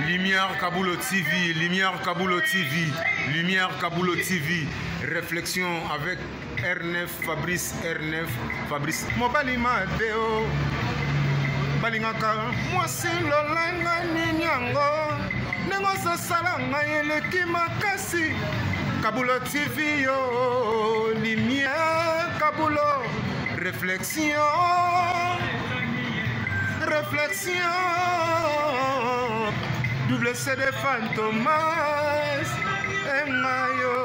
Lumière Kabulo TV, Lumière Kabulo TV, Lumière Kabulo TV. Réflexion avec R9 Fabrice R9 Fabrice. Mobali Mateo. balingaka mwasi lolenge nini yango ndenge ozosala ngai eleki makasi kabulo tv yo lumière kabulo réflexion réflexion double cd fantomas engayo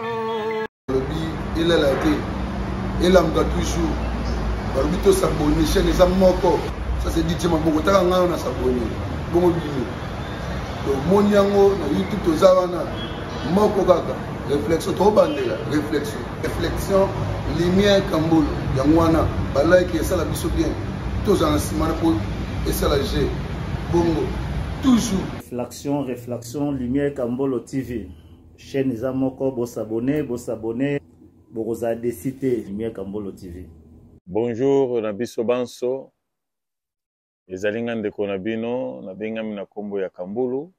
balobi elala te elamuka toujours balobi tosabone chaîne eza moko ça c'est dj maboko taka ngai wana sabone bongo bino tomoni yango na youtube toza wana moko kaka réflexion tobandela réflexion réflexion lumière kambolo yango wana balike esala biso bien tozala na nsima na mpo esala g bongo toujours réflexion réflexion lumière kambolo tv chaîne eza moko bosabone bosabone bokozala desi te lumière kambolo tv bonjour na biso banso Ezali nga ndeko na bino, nabengami na kombo ya Kambulu.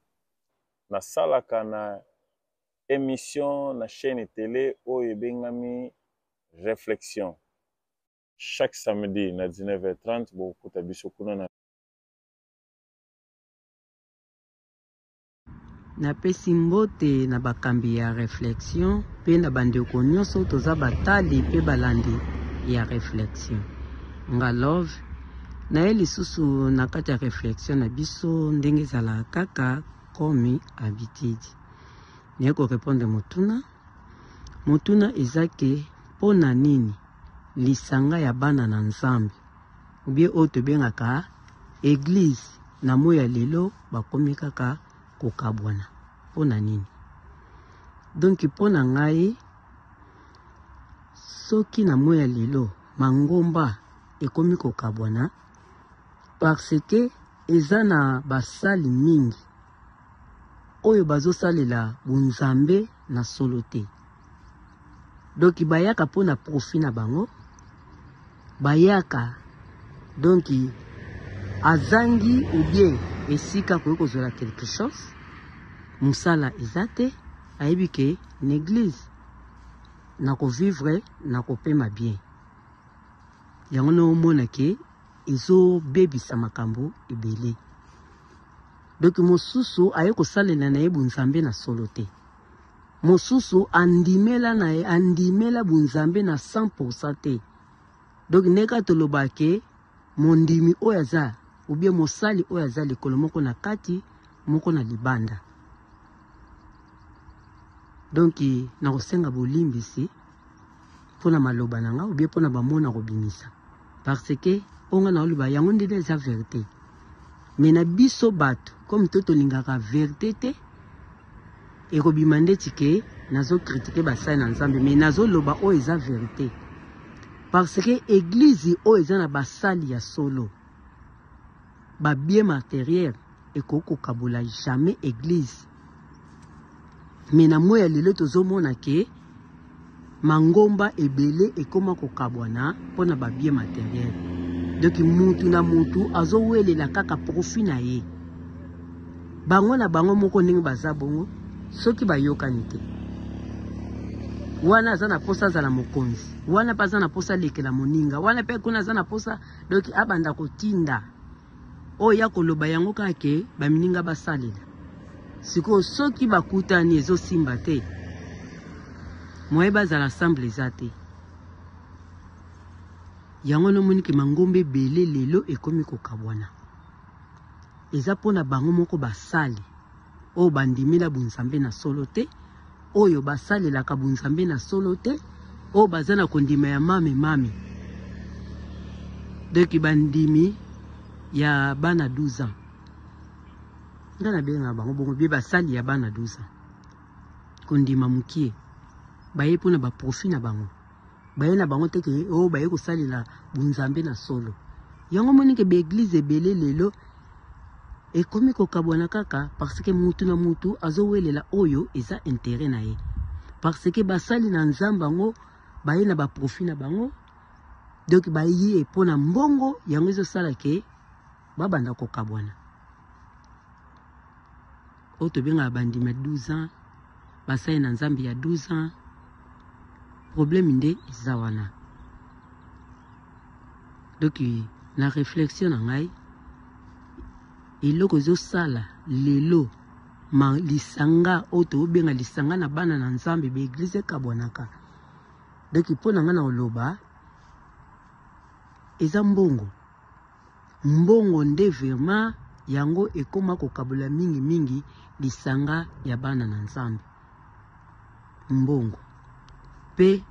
Nasalaka na emission na chaine tele oyo ebengami Reflexion. Chaque samedi na 19h30 bokokuta biso kuna na. Napesi mbote na bakambi ya Reflexion pe na bandeko nionso toza batali pe balandi ya Reflexion. Nga Love naye lisusu na kati ya Reflexion na biso ndenge ezalaka kaka comme habitude. Naye ko repondre motuna. Motuna eza ke mpo na nini lisanga ya bana na Nzambe ou bien oyo tobengaka eglise na moi ya lelo bakomi kaka kokabwana mpo na nini donk mpo na ngai soki na moi ya lelo mangomba ekomi kokabwana parce que eza na basali mingi oyo bazosalela bonzambe na solo te donc bayaka mpo na profit na bango bayaka donc azangi ou bien esika akoki kozwela quelque chose mosala eza te ayebi ke na eglise nakovivre nakopema bien yango na omona ke ezobebisa makambo ebele donc mosusu aye kosalela na ye bonzambe na solo te mosusu andimela na ye andimela bonzambe na 100 te donc ndenge kaka toloba ke mondimi oyo aza ubie mosali oyo aza likolo moko na kati moko na libanda donc nakosenga bolimbisi mpo na maloba na nga ubie mpo na bamona kobimisa parce que oyo nga naoloba yango nde eza verite me na biso bato comme to tolingaka verite te ekobima ndeti ke nazo kritike basali na nzambe me nazoloba oyo eza verite parce que eglize oyo eza na basali ya solo babien materiel ekoki kokabola jamais eglize me na moi ya lelo tozomona ke mangomba ebele ekoma kokabwana mpo na babien materiel donc mutu na mutu azowelela kaka profit na ye bango na bango moko ndenge baza bongo soki bayokani te wana aza na mposa azala mokonzi wana mpe aza na mposa alekela moninga wana mpe kuna aza na mposa donc abanda kotinda oyo ya koloba yango kaka ke bamininga basalela sikoyo soki bakutani ezosimba te moye bazala ensemble eza te yango nomoni ke mangomba ebele lelo ekomi kokabwana eza mpona bango moko basali oyo bandimela bonzambe na solo te oyo basalelaka bonzambe na solo te oyo baza na kondima ya mame mame donc bandimi ya bana 12 ans nga nabengaka bango bongo bie basali ya bana 12 ans kondima mokie baye mpona baprofit na bango baye na bango te ke oyo oh, baye kosalela bonzambe na solo yango omoni ke baeglize ebele lelo ekomi kokabwana kaka parce que mutu na mutu azowelela oyo eza interet na ye parce que basali na nzambe yango baye na baprofit na bango donc baye mpo na mbongo yango ezosala ke babanda kokabwana. Oyo tobengaka bandimi ya 12 ans, basali na Nzambe ya 12 ans. Problème nde eza wana. Donc na réflexion na ngai, eloko ezosala lelo ma lisanga oyo tobenga lisanga na bana na Nzambe, ba eglise ekabwanaka. Donc mpo na ngai na koloba eza mbongo. Mbongo nde vraiment yango ekoma kokabola mingi mingi lisanga ya bana na Nzambe. Mbongo pe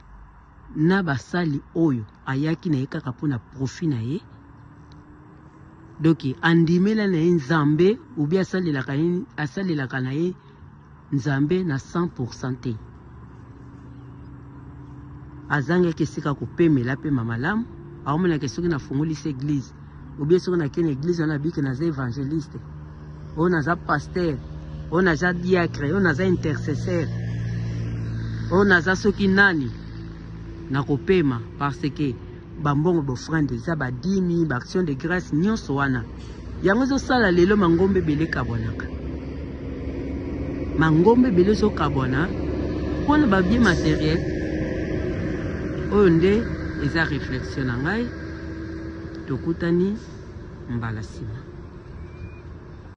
na basali oyo ayaki na ye kaka mpona profit na ye, donc andimela na ye Nzambe ou bien asalelaka na ye Nzambe na 100% te. Azangaki esika kopemela pema malamu, aomonaka soki nafungolisi eglise ou bien soki nakei na eglise wana abiki naza evangeliste, oyo naza pasteur, oyo naza diacre, oyo naza intercesseur, oyo naza soki nani, nakopema parce que bambongo bofrande eza badimi, ba action de grâce nyonso wana yango ezosala lelo mangomba ebele ekabwanaka. Mangomba ebele ezokabwana mpona ba bien matériel. Oyo nde eza réflexion na ngai. Tokutani mbala nsima.